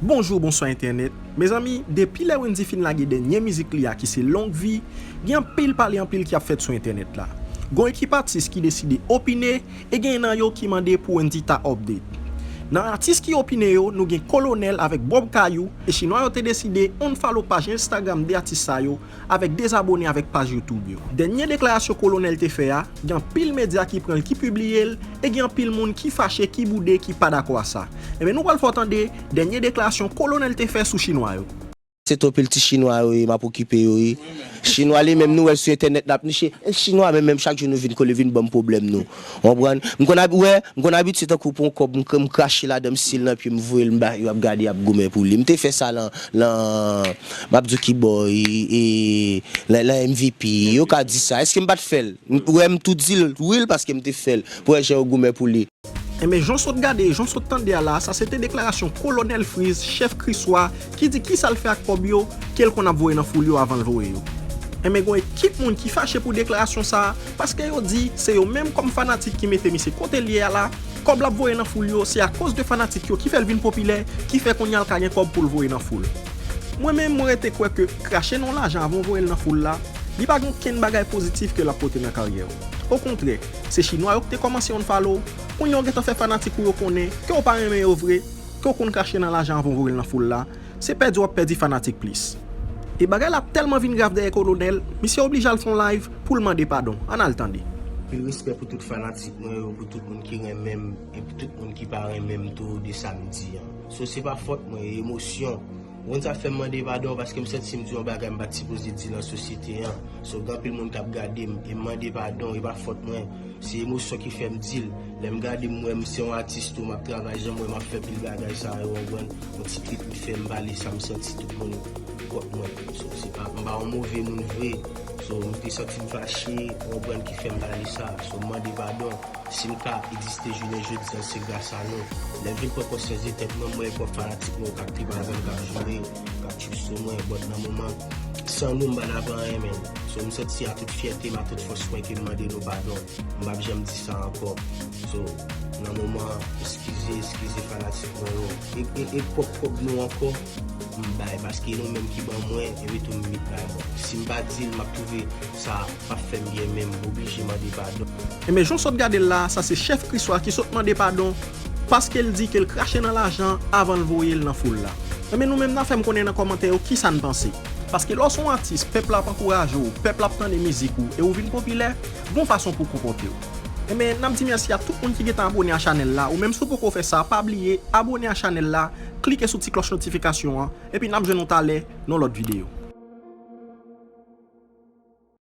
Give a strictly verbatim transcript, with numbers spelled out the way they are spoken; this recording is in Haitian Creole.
Bonjou, bonswa entènèt. Mezanmi, depi lè Wendyy fin lage dènye mizik li a ki se Long Vi, gen anpil pale anpil ki ap fèt sou entènèt la. Gon ekip atis ki deside opine e gen nan yo ki mande pou Wendyy ta update. Nan atis ki opine yo, nou gen Kolonèl avèk Bob Kayou e Chinwa yo te deside unfollow paj Instagram de atis sa yo avèk dezabone avèk paj YouTube yo. Dènye deklarasyon Kolonèl te fè a, gen anpil medya ki pran l ki pibliye l e gen anpil moun ki fache, ki boude, ki pa dakò a sa. Enben nou pral fè w tande dènye deklarasyon Kolonèl te fè sou Chinwa yo. Se twòp pil ti chinwa yo ye, m ap okipe yo ye. Chinwa li menm nou wè l sou entènèt l ap niche. E chinwa menm menm chak jou nou vin kole vin ban m pwoblèm nou. Ou konprann? M konn abi wè, m konn abitye tankou pran yon kòb m krache ladan m stil nan pye m voye l m ba yo ap gade y ap goumen pou li. M te fè sa lan lan m ap di w ki bò e e lan lan MVP. Yo ka di sa. Èske m pa t fè l? Ou wè m tou di l wi l paske m te fè l. Pou wè jan yo goumen pou li. Enben jan w sot gade e jan w sot tande a la, sa se te deklarasyon Kolonèl Freeze, chèf Kriswa, ki di kisa l fè ak kòb yo ke l konn ap voye nan foul yo avan l voye yo. Enben gon ekip moun ki fache pou deklarasyon sa a, paske yo di se yo menm kòm fanatik ki mete misye kote l ye a la, kòb l ap voye nan foul yo se akoz de fanatik yo ki fè l vin popilè, ki fè kounye a l ka gen kòb pou l voye nan foul. Mwen menm mwen rete kwè ke krache nan yon lajan avan w voye l nan foul la, li pa gen okenn bagay pozitif ke l ap pote nan karyè w. Okontrè, se chinwa yo ki te kòmanse unfollow, kounye a w gentan fè fanatik ou yo konnen ke w pa renmen yo vre, ke w konn krache nan lajan avan w voye l nan foul la, se pèdi w ap pèdi fanatik plis. E bagay la tèlman vin grav dèyè Kolonèl, misye oblije al fè yon live pou l mande padon. Ann al tande. Anpil respè pou tout fanatik mwen yo, pou tout moun ki renmen m e pou tout moun ki pa renmen m tou de sa m di an. So se pa fòt mwen, e emosyon. Ou konn sa fè m mande padon paske m santi m di yon bagay m pa t sipoze di nan sosyete an. So gen anpil moun k ap gade m e m mande padon, e pa fòt mwen. Se emosyon ki fè m di l. Lè m gade m wè m se yon atis tou, m ap travay jan m wè m ap fè pil bagay sa yo, ou konprann? Yon ti tweet m fè m pale sa m santi tout moun kont mwen. So se pa, m pa yon move moun vre. So m te santi m fache, ou konprann, ki fè m pale sa. So m mande padon. Si m ka egziste jounen jodi a se gras a nou. Lè m vin pran konsyans de tèt mwen, m wè gen fanatik mwen yo k ap tripe avè m, k ap joure, k ap trip sou mwen, but nan moman san nou m pa t ap anyen menm. So m santi a tout fyète m, a tout fòs mwen ke m mande nou padon. M p ap janm di sa ankò. So nan moman an, eskize, eskize fanatik mwen yo. E e e pwòp kòb nou ankò, m bay paske nou menm ki ban mwen, epi tou m met bay mwen. Si m pa di l, m ap twouve sa pa fè m byen menm, m oblije mande padon. Enben jan w sot gade l la, sa se chèf Kriswa ki sot mande padon paske l di ke l krache nan lajan avan l voye l nan foul la. Enben nou menm n a fè m konnen nan kòmantè yo kisa n panse. Paske lè w se yon atis, pèp la ap ankouraje w, pèp la ap tande mizik ou e ou vin popilè, gon fason pou w konpòte w. Enben n ap di mèsi a tout moun ki gentan abone a chanèl la, ou menm si w poko fè sa, pa bliye abone a chanèl la, klike sou ti klòch notifikasyon an, epi n ap jwenn nou talè nan yon lòt videyo.